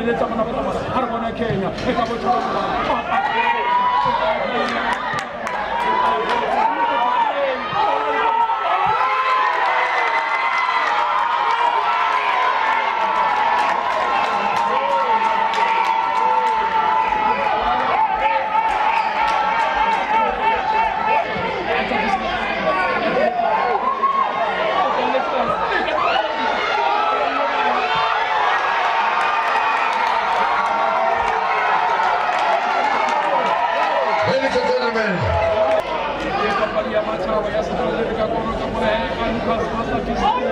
Eletsa bana ba tsamaya ga re bona Kenya e ka botšhaba. Ladies and gentlemen, Ke papadi ya matjhaba ya setswalle le ka koro ka mola ka Lucas Masterpiece.